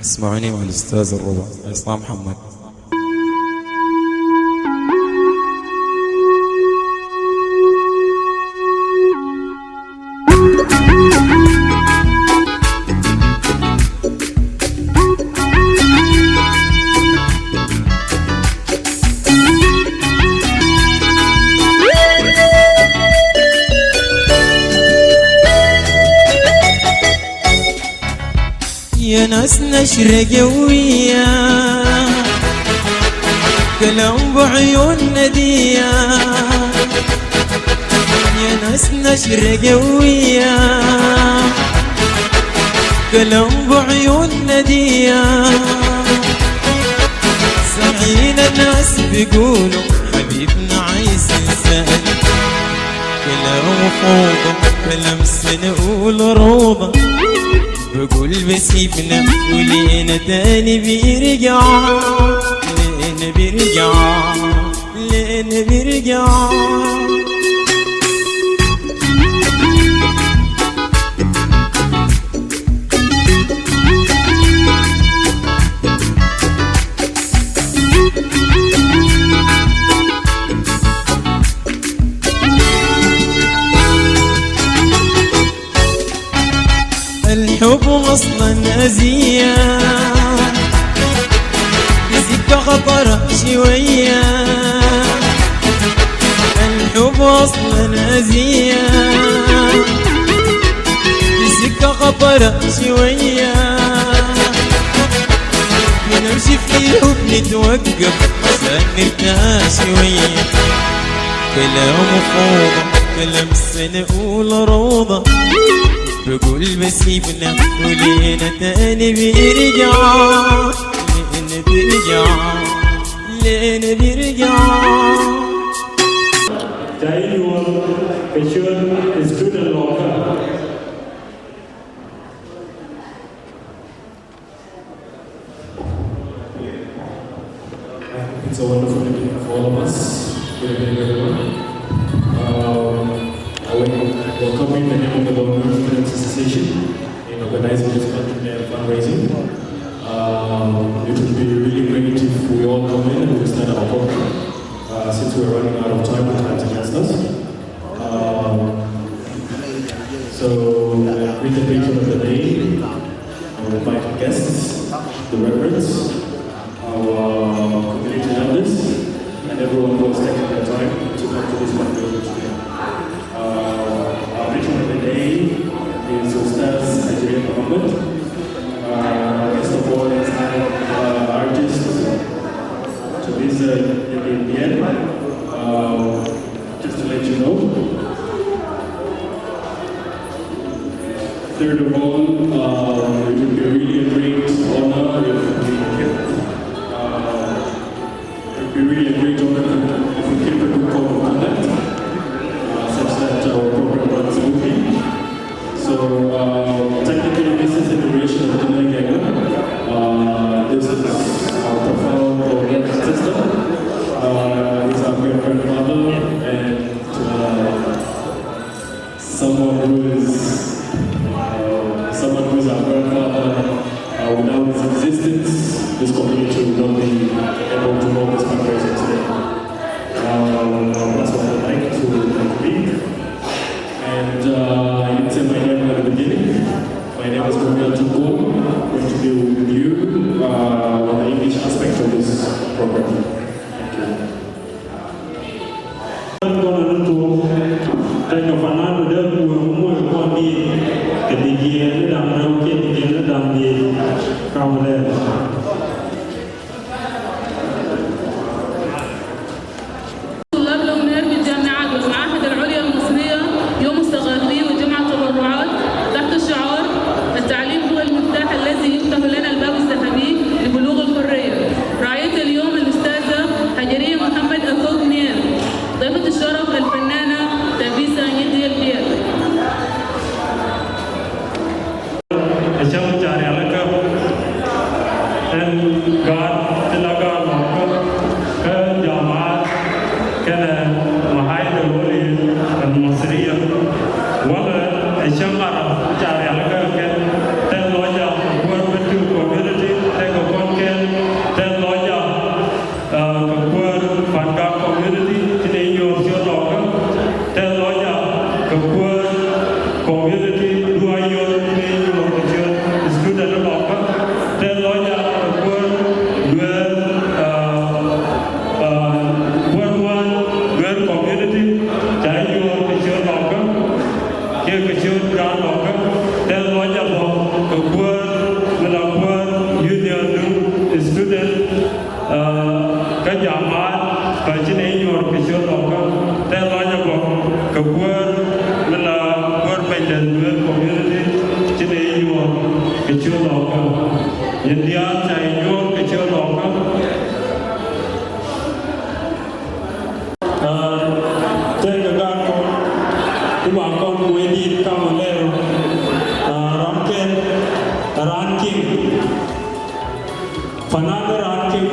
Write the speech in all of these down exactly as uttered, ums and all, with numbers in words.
اسمعوني مع الأستاذ الربع عصام محمد. يا ناس نشرق ويا كلام بعيوننا ديا. يا ناس نشرق ويا كلام بعيوننا ديا. سامعين الناس بيقولوا حبيبنا عايز إنسان. كلام فوضى، كلام سنقول روضة. بقول بسيبنا ولينا تاني بيرجع، لينا بيرجع، لينا بيرجع. الحب أصلا أذية، في سكة خطر شوية. الحب أصلا أذية، في سكة خطر شوية. بنمشي في الحب نتوقف عشان نرتاح شوية. كلام فوضى، كلام سنقول روضة. بقول بسيبنا ولينا تاني بيرجع، لينا بيرجع، لينا بيرجع. Ta̱a̱ i̱ yuɔ̱ɔ̱r kɛ ciöt student lɔkä. I hope it's a wonderful evening for all of us. Good evening, everyone. Um, I wel-, welcome you in the name of the Lord Students Association in organizing this fund-, uh, fundraising. Um, it would be really great if we all come in and we start our program, uh, since we're running out of time, the time's against us. Um, so, uh, greet the patron of the day, our invited guests, the reverends, our community elders, and everyone who has taken their time to come to this fundraiser today. Uh, our patron of the day is Ustaz Hajri Muhammad. Uh, guest of honor is, uh, artist Teresa Yadian. Uh, Just to let you know, third of all, uh, it would be really a great honor if we kept, uh, it would be really a great honor if we kept a good code of conduct, uh, such that our program runs smoothly. So, uh, technically, this is in relation to the Geiger. Uh, this is our profile for that system. Uh, he's our great grandfather and, uh, someone who is, uh, someone who is our grandfather. Uh, without his existence, this community would not be able to hold this fundraiser today. Uh, that's what I'd like to, like, read. And, uh, I didn't say my name at the beginning. My name is Gabriel Tokol. I'm going to be with you, uh, on the English aspect of this program. Thank you. Kɔn ni tu, thank you, Fernando, dee kuɛ mumɔ kɔn di kɛ di jiɛn ni dam ni wä kɛ di jiɛn ni dam di kaw lɛ. طلاب لونير بالجامعات والمعاهد العليا المصرية يوم استغاثي وجمع تبرعات تحت شعار: التعليم هو المفتاح الذي يفتح لنا الباب الذهبي لبلوغ الحرية. راعية اليوم الأستاذة هجرية محمد أكوك نير. ضيفة الشرف الفنانة تابيسا نيدي البيت. Ɛ cäŋ ca rialikä. Lɔkä. Yɛn diaal ca yɛ nyuɔ̱ɔ̱r kɛ ciöt Lɔkä. Aa, tëëkɛ gaat kɔn, ti ba kɔn muɔc di̱i̱t kamɔ lɛɛr. Aa, ram kɛl, ran kiŋ. Fanan ran kiŋ.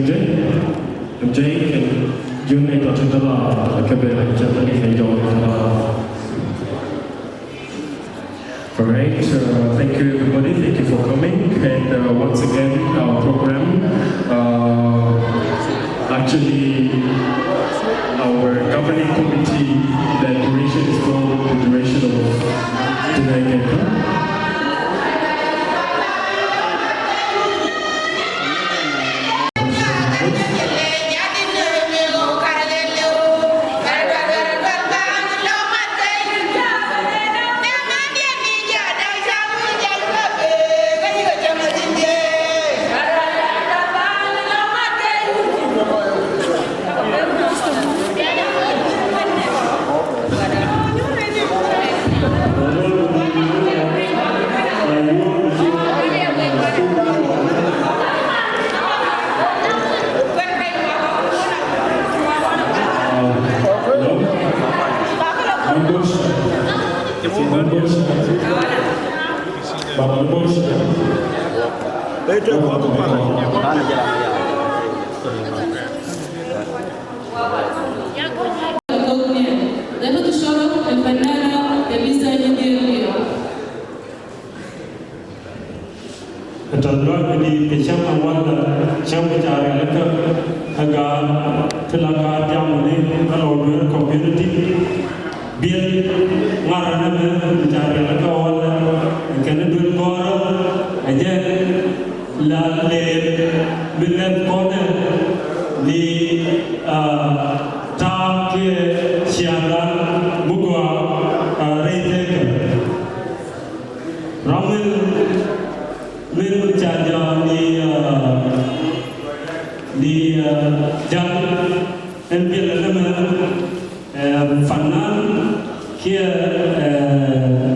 Jay, Jay, can you make a tundala? All right, uh, thank you everybody, thank you for coming, and uh, once again our program, uh, actually our governing committee, the duration is called the duration of Tunai Kekun. Ɛ tɔ̱ lua̱c mi di̱i̱t kɛ cäŋ ɛ walɛ cäŋ kɛ ca rialikä ɛ gaat ti la gaat tiam wuni kä Lɔw Nuer community. Biɛl ŋa̱rä ni mɛ mi ca rialikä ɛ walɛ kɛn duel gɔ̱rä ɛ jɛ la lɛɛp mi lɛp kɔnɛ ni, ah, ta̱a̱ kiɛ ciaŋdan mi gɔaa, ah, rɛy tëëkɛ. Ram min, min ca jɔɔn ni, ah, ni, ah, jal ɛn biɛl ɛn ɛmɛ, eh, fanan kiɛ, eh,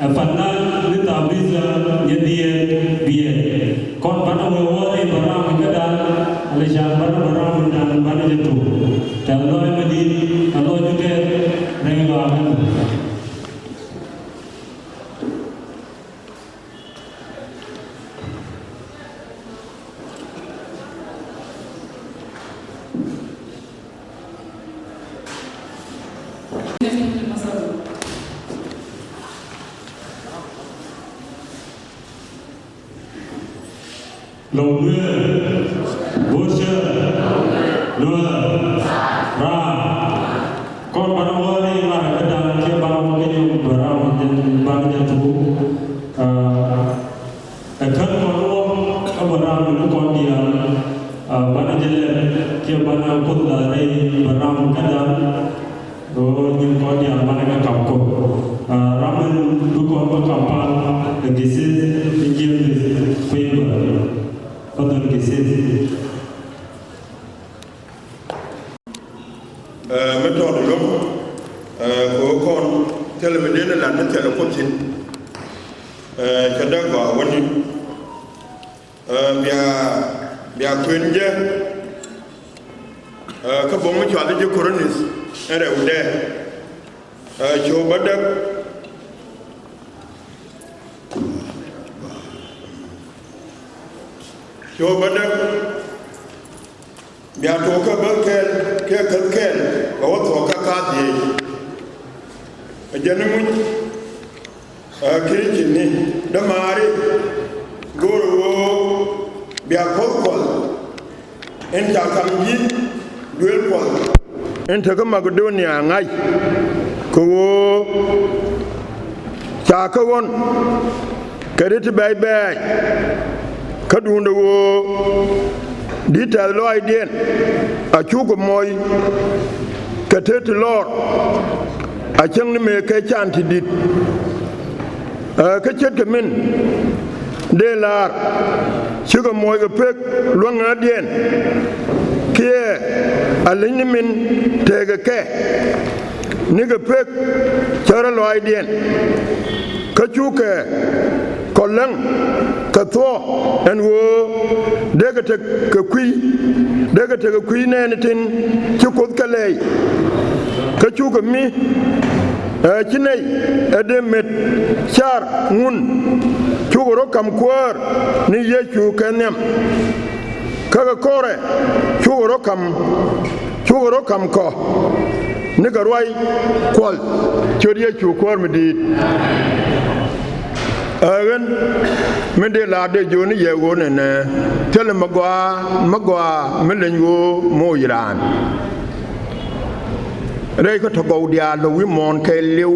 eh, fanan ni Tabitha Nyadiɛn Biɛl. Kɔn banɛ wee wä rɛy bä ram mi kädan, ala ca banɛ bä ram mi dan banɛ jɛ tuk. Tɛl lɔc mi di̱i̱t, tɛl lɔc mi kɛl, rɛy bä ram. Lɔw Nuer, Bor Cäär, Nuäär, Raar. Kɔn banɛ wä ni ŋa̱t ɛ kädan kiɛ banɛ wä kɛ ni bä ram jɛ banɛ jɛ tuk. Ah, ɛ kän kɔn wä ɛ bä ram ni kɔn diaal, ah, banɛ jɛ lɛt kiɛ banɛ kuoth la rɛy bä ram kädan. Ɣöö nyin kɔn diaal banɛ kɛ kam kɔ. Ah, ram in bi kɔn bä kam pal ɛ gisis in jiɛn gisis kui̱ bä. Kä dhɔl gisis. Eh, mi tɔɔt lo̱ŋ, eh, kɛ ɣöö kɔn thilɛ mi den lat ni thilɛ kuoth thi̱n. Eh, cɛ dee gɔaa wäni. Eh, bia, bia kuën jɛ. Eh, kä buɔ̱m mi cɔal i̱ ji̱ Korinth ɛn rɛwdɛ. Eh, cio̱o̱k bädäk. Cio̱o̱k bädäk. Bia tuɔɔk kä bäth kɛl kiɛ käth kɛl kɛ wä thuɔ̱k kä ka̱a̱th dhieec. Ɛ jɛn i̱ muc, ɛ, Kricini dämaari go̱o̱r ɣöö bia puɔ̱th Kuɔth in ca kam ji̱ duëël Kuɔth in te kä Makedonia ŋa̱c, kɛ ɣöö ca kɛ ɣɔ̱n kɛ ri ti bɛ̈ɛ̈c bɛ̈ɛ̈c, kä duundɛ ɣöö di̱t tɛ̈th lɔaacdiɛn a cukɛ moc kɛ te ti lɔɔr a cäŋ ni mëë kɛ can ti di̱t. Ɛ, kä ce̱tkɛ min dee laar, cikɛ moc kɛ pek luäŋädiɛn kiɛ a leny ni min tekɛ kɛ nikɛ pek cärä lɔaacdiɛn. Kä cukɛ kɔ läŋ kɛ thuɔ̱k ɛn ɣöö dee kɛ tekɛ kui̱, dee kɛ tekɛ kui̱ nɛɛni tin ci Kuoth kɛ lɛy. Kä cukɛ mi, ɛ, ci nɛy ɛ dee met car ŋun cukɛ rɔ ka̱m Kuäär ni Yecu kɛ nhiam. Kä kɛ Korɛ cukɛ rɔ ka̱m, cukɛ rɔ ka̱m kɔ nikɛ ruac Kuɔth. Ciöt Yecu Kuäär mi di̱i̱t. Ɛ ɣän mi dee la̱r dee jiök ni yɛ ɣöö nɛnɛ thilɛ mi gɔaa, mi gɔaa mi leny ɣöö moc raan. Rɛy kä tɔ̱ gɔw diaal lɔ wi̱i̱ muɔ̱ɔ̱n kɛɛliw.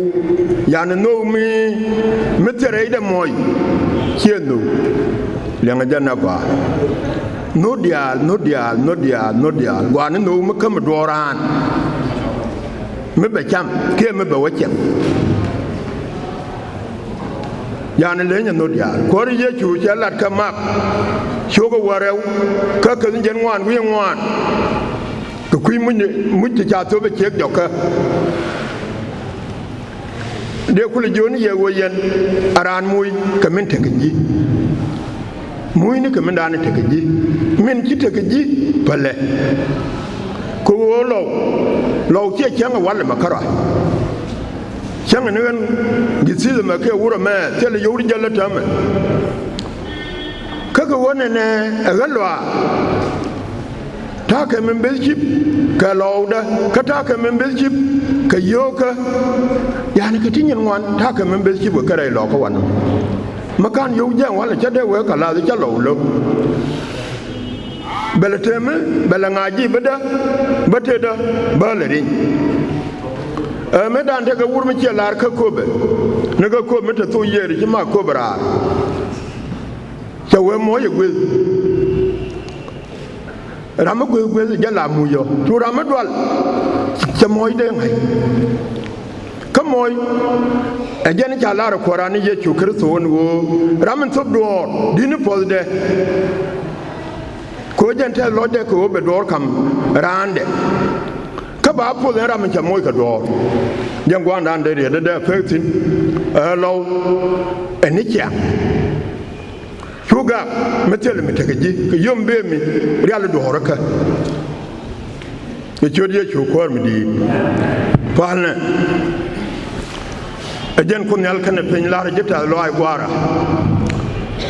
Yan nhök mi, mi thil rɛydɛ muɔ̱c, ciɛ nhök. Liɛŋɛ jɛ nɛ gɔaa. Nhök diaal, nhök diaal, nhök diaal, nhök diaal. Gɔaa ni nhök mi kä mi duɔɔr raan, mi bɛ cam kiɛ mi bɛ wä cieŋ. Yan leny ɛ nhök diaal. Kuäär Yecu cɛ lat kä Mak cukɛ wäl rɛw, kä kɛ jiɛn ŋuan wi̱i̱ ŋuan. Kɛ kui̱ muc, muc ti ca thop ɛ ciek jɔkä. Dee kulɛ jiök ni yɛ ɣöö yɛn a raan muc kɛ min tekɛ ji̱. Mucni kɛ mindan tekɛ ji̱. Min ci tekɛ ji̱ pälɛ. Kɛ ɣöö Lɔw, Lɔw ciɛ cäŋ ɛ walɛ mɛ kärɔa. Cäŋ ni ɣän Githidhɛ mɛ kiɛ wurɛ mɛ thilɛ yio̱w ti jäl ɛ täämɛ. Kä kɛ ɣöö nɛnɛ ɛ ɣän lɔaa. Ta̱a̱ kɛ membership kɛ Lɔwdä, kä ta̱a̱ kɛ membership kɛ yio̱o̱kä. Yani kɛ ti nyin ŋuan ta̱a̱ kɛ membership kɛ rɛy Lɔw kä wanɔ. Mi ka̱n yio̱w jɛn walɛ cä dee wee kɛ lath cä Lɔw lo̱k. Bɛ lɛ tëmi, bɛ lɛ ŋa̱c ji̱ bädä, bä tetdä, bä lɛ riny. Ɛ mëëdan tekɛ wur mi ciɛ lar kä Köpɛ, ni kä Köp mi te thok yiëër ci Mak Köpɛ raar. Cɛ wee muɔ̱ɔ̱c ɛ gueth. Ram mi gueth gueth jɛ la muc ɔ. Cu ram mi dual cɛ muɔ̱ɔ̱c dee ŋa̱c. Kä muɔ̱ɔ̱c ɛ jɛn ca lar ɛ Kuäär ni Yecu Kritho ɛn ɣöö ram min thop duɔɔr di̱t ni puɔ̱thdɛ. Kɛ ɣöö jɛn tɛth lɔcdɛ kɛ ɣöö bɛ duɔɔr ka̱m raandɛ. Kä ba puɔth ɛn ram min cɛ muɔ̱ɔ̱c kɛ duɔɔr. Jɛn gua̱a̱ndan dee riɛt dee dee pek thi̱n. Ɛ Lɔw ɛ ni ciaŋ. Cu gak mi thilɛ mi tekɛ ji̱ kɛ yom bee mi rial i̱ duɔ̱ɔ̱rä kä. Kɛ ciöt Yecu Kuäär mi di̱i̱t. Palnɛ. Ɛ jɛn Kuoth Nhial kɛnɛ piny lar ji̱ tɛ̈th lɔaac gua̱a̱ra.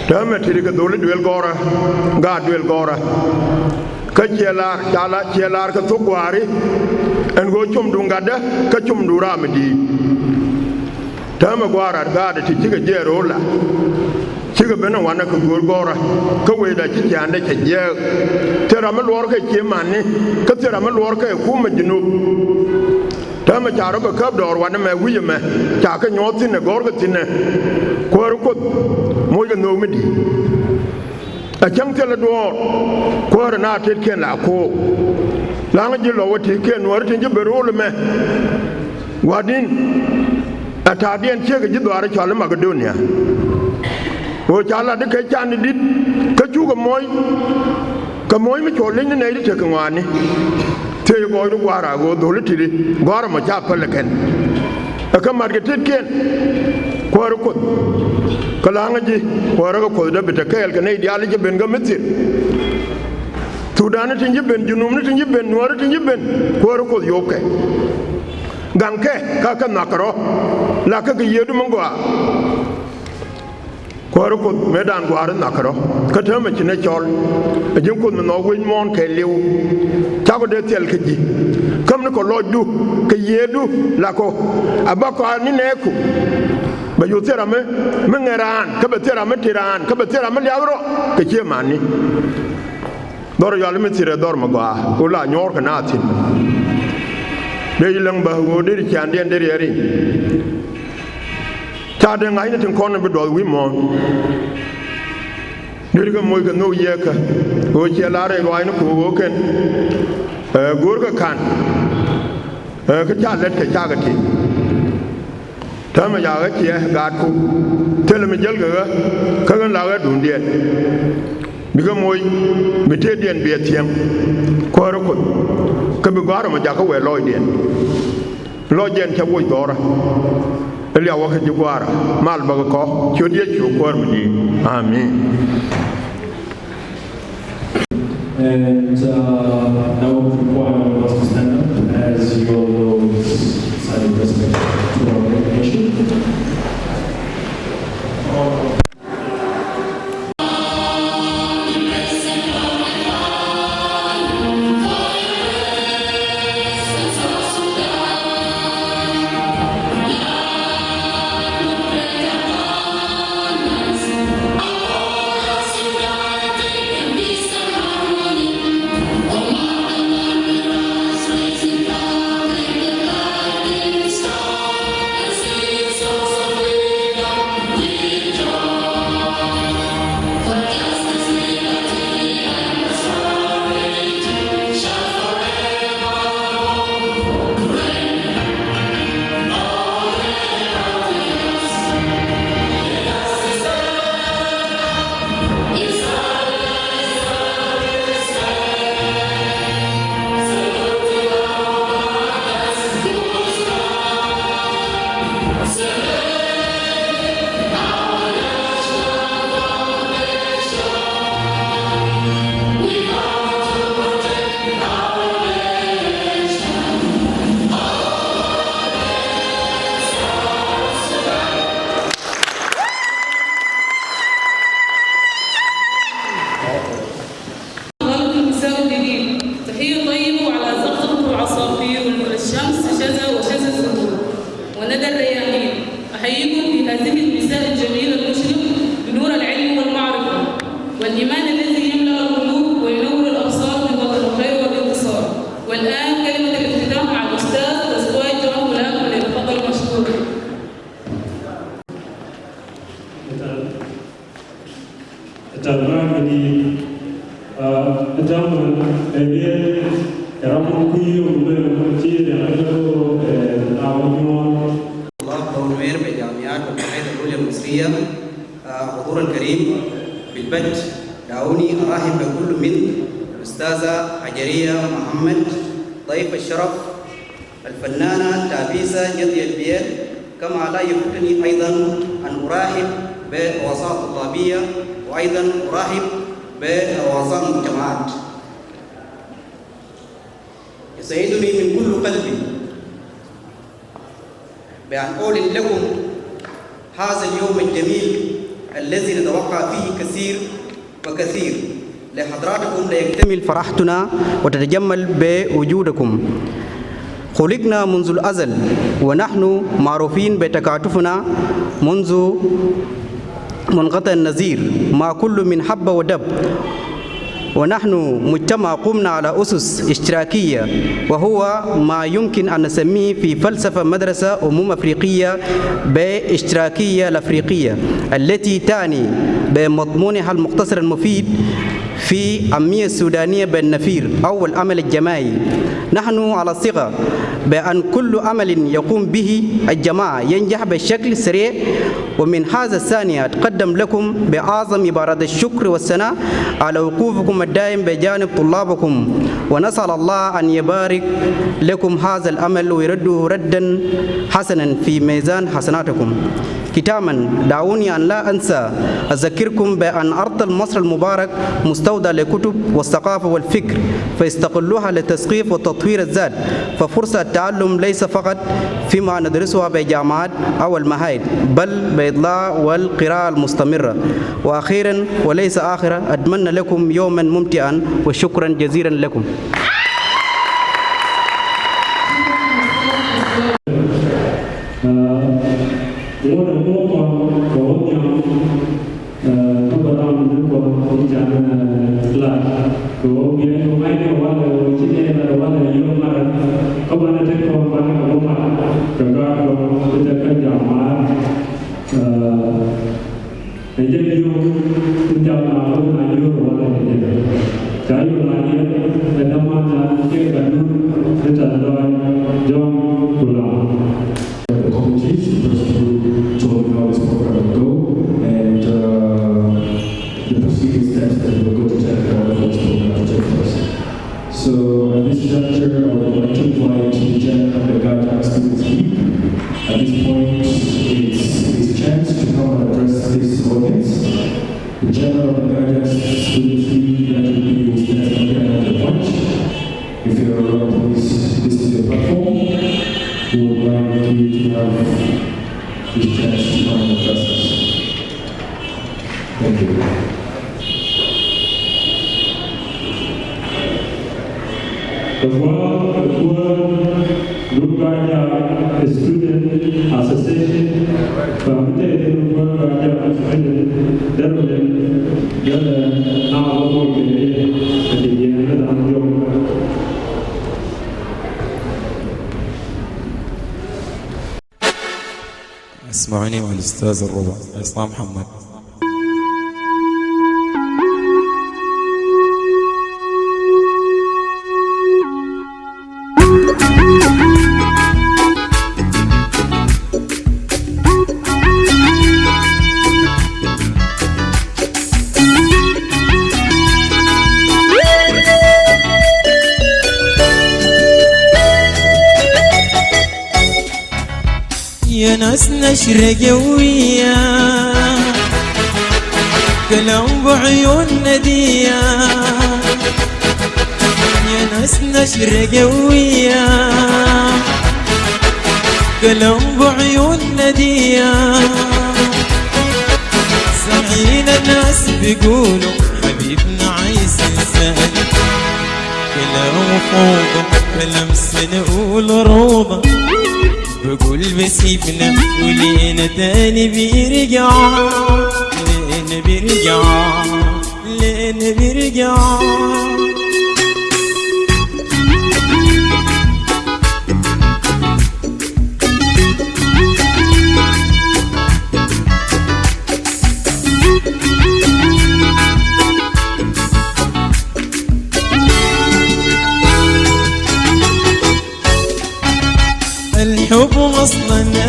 Täämɛ ti̱ti̱ kɛ dholi duël gɔ̱rä, gaat duël gɔ̱rä. Kä ciɛ lar, ca la, ciɛ lar kɛ thok gua̱a̱ri. Ɛn ɣöö comdu gatdä kä comdu ram mi di̱i̱t. Täämɛ gua̱a̱r rat gaatdɛ ti cikɛ jiɛɛr ro̱o̱la. Cikɛ ben ɛ wanɛ kɛ go̱o̱r gɔ̱rä kä wecda ci ciaaŋdɛ cɛ jiääk. Thil ram mi luɔrkɛ cie mani kä thil ram mi luɔrkɛ ɛ kumɛ Junub. Täämɛ ca rɔ bɛ käp dɔɔr wanɛ mɛ wi̱c ɛmɛ ca kɛ nyuɔ̱th thi̱n ɛ gɔ̱rkɛ thi̱n ɛ. Kuäär Kuoth mockɛ nhöök mi di̱i̱t. Ɛ cäŋ thilɛ duɔ̱ɔ̱r Kuäär ɛ na tetkiɛn la kook. La̱ŋ ji̱ Lɔw ɛ ti̱i̱kiɛn Nuäärä tin ji̱ ben ro̱o̱l ɛmɛ. Gua̱di̱n ɛ ta̱a̱diɛn ciek ɛ ji̱ dhɔaar ɛ cɔal i̱ Makedonia. Ɣöö ca lat i̱ kɛ can i̱ di̱t kä cukɛ moc. Kɛ moc mi cuɔl li̱ny ni nɛy ti tekɛ ŋɔaani. Thiec gɔɔydu gua̱a̱ra ɣöö dholi ti̱ti̱ gɔ̱a̱r ɛmɔ ca päl ɛ kɛn. Ɛ kä matkɛ tetkiɛn Kuäär Kuoth. Kä la̱ŋä ji̱ Kuäärä kɛ Kuoth Dee-bid te kɛɛl kɛ nɛy diaal i̱ ci ben kä Mithir. Thudan ni tin ci ben, Junub ni tin ci ben, Nuäärä tin ci ben, Kuäär Kuoth yopkɛ. Gaŋkɛ kä kɛ nhɔakɛ rɔ. La̱kɛ kɛ yiëëdu mi gɔaa. Kuäär Kuoth mëëdan gua̱a̱r in nhɔakɛ rɔ kä täämɛ ci nɛ cɔl. Ɛ ji̱n Kuoth mi nhɔk wec muɔ̱ɔ̱n kɛɛliw. Cakɔ dee thil kä ji̱. Käm ni kɔ lɔcdu kɛ yiëëdu la kɔ. A bä kɔaar ni nɛɛku. Bɛ yo̱o̱ thil ram mi, mi ŋɛr raan kä bɛ thil ram mi ti raan kä bɛ thil ram mi liath rɔ kɛ cië mani. Dhɔr yual mi thirɛ dhɔr mi gɔaa ɣöö la nyuɔ̱ɔ̱r kɛ naath thi̱n. Dee ji̱ läŋ bä ɣöö deri ciaandiɛn deri ɛ ri̱ŋ. Ca dee ŋa̱cni tin kɔn bi duɔth wi̱i̱ muɔ̱ɔ̱n. Deri kɛ moc kɛ nhök yieekä ɣöö ciɛ lar rɛy ruaacni ko̱o̱k ɣöö kɛn ɛ go̱o̱rkɛ ka̱n. Ɛ kä ca lät kɛ cakɛ ti. Täämɛ ca ɣä ciɛ gaatku. Thilɛ mi jäl kɛ ɣä kä ɣän la ɣä duundiɛn. Bikɛ moc mi tëëdiɛn biɛ thiäŋ. Kuäärä Kuoth kä bi gɔ̱a̱rä mɔ jakä wëë lɔcdiɛn. Lɔcdiɛn cä woc dhɔrä. Iliawä kä ji̱ gua̱a̱rä mal bäkɛ kɔ ciöt Yecu Kuäär mi di̱i̱t. Amin. And uh, now we require all of us to stand up as your Lord's silent respect to our great nation. Ɛ, ɛ, ram kui̱ yom mɛ ci riɛk ɛ, ɛ, a wä nyuɔn. الله، بونوير بجامعات والكليات العليا المصرية، آه، حضور الكريم، بالبدء دعوني أرحب بكل من الأستاذة هجرية محمد، ضيف الشرف، الفنانة تابيسا جدي البيل، كما لا يفوتني أيضًا أن أرحب برؤساء طلابية، وأيضًا أرحب برؤساء مجتمعات. يسعدني من كل قلبي بأن أعلن لكم هذا اليوم الجميل الذي نتوقع فيه كثير وكثير. لحضراتكم ليكتمل فرحتنا وتتجمل بوجودكم. خلقنا منذ الأزل ونحن معروفين بتكاتفنا منذ منقطع النظير مع كل من هب ودب، ونحن مجتمع قمنا على أسس اشتراكية، وهو ما يمكن أن نسميه في فلسفة مدرسة أمم أفريقية باشتراكية الأفريقية، التي تعني بمضمونها المختصر المفيد في أمية السودانية بالنفير أو العمل الجماعي. نحن على ثقة بأن كل عمل يقوم به الجماعة ينجح بشكل سريع، ومن هذا الثانية أتقدم لكم بأعظم عبارات الشكر والثناء على وقوفكم الدائم بجانب طلابكم، ونسأل الله أن يبارك لكم هذا العمل ويرده ردا حسنا في ميزان حسناتكم. ختاما، دعوني أن لا أنسى أذكركم بأن أرض مصر المبارك مستودع للكتب والثقافة والفكر، فاستغلوها للتثقيف وتطوير الذات، ففرصة التعلم ليس فقط فيما ندرسها بجامعات أو المعاهد، بل بالإطلاع والقراءة المستمرة. وأخيرا وليس آخرا، أتمنى لكم يوما ممتعا، وشكرا جزيلا لكم. Ŋot ɛ ŋot kɔn kɛ wä nhiam, ɛ, kä bɛ ram ni kɔn ni can, ɛ, lat kɛ wä biɛ kɛ ŋa̱c kɛ walɛ wä ci kɛ lat walɛ yio̱w ŋa̱t kä banɛ tek kɔn banɛ kɛ wä mat kɛ gaat kɔn ti tek kä jam mat, ɛ, Ɛ jɛn yio̱w in jam na wä na yio̱w wä na jɛ jɛ. Ca yio̱w na yɛ ɛ däman na jɛ ka dur ɛ ta lɔy jɔ̱ɔ̱ŋ ku lɔ̱ŋ. The committees, the person who told me how this program would go, and, uh, the preceding steps that we were going to take in order for this program to take place. So at this juncture, I would like to invite the chairman of the Gajang Students' League. At this point, it's his chance to come and address this audience. The chairman of the Gajang Students' League, that would be Mister Esmakia Nante Puanch. If you're around, please, this is your platform. We would like you to have this chance to come and address us. Thank you. Kɛ kuäär, kɛ kuäär Group Gajak Student Association, kɛ mi tɛth kɛ kuäär Gajak Student, derɛ lɛ, derɛ lɛ na wä mɔ kɛ ni, kɛ ti jiɛn ni dam jɔk. اسمعني مع الأستاذ الربع عصام محمد. يا ناس نشرق ويا كلام بعيوننا ديا. يا ناس نشرق ويا كلام بعيوننا ديا. سامعين الناس بيقولوا حبيبنا عايز ينسانا. كلام فوضى، كلام سنقول روضة. بقول بسيبنا ولينا تاني بيرجع، لينا بيرجع، لينا بيرجع.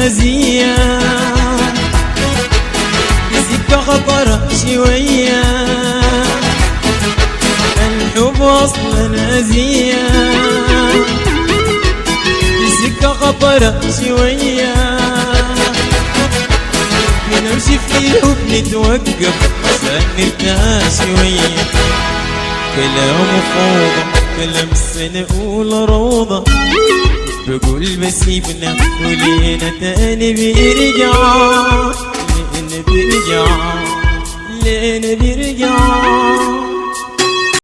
أذية. السكة خطرة شوية. الحب أصلا أذية. السكة خطرة شوية. بنمشي في الحب نتوقف، عشان نرتاح شوية. كلام فوضى، كلام سنة أولى روضة. بقول بسيبنا ولينا تاني بيرجع، لين بيرجع، لين بيرجع.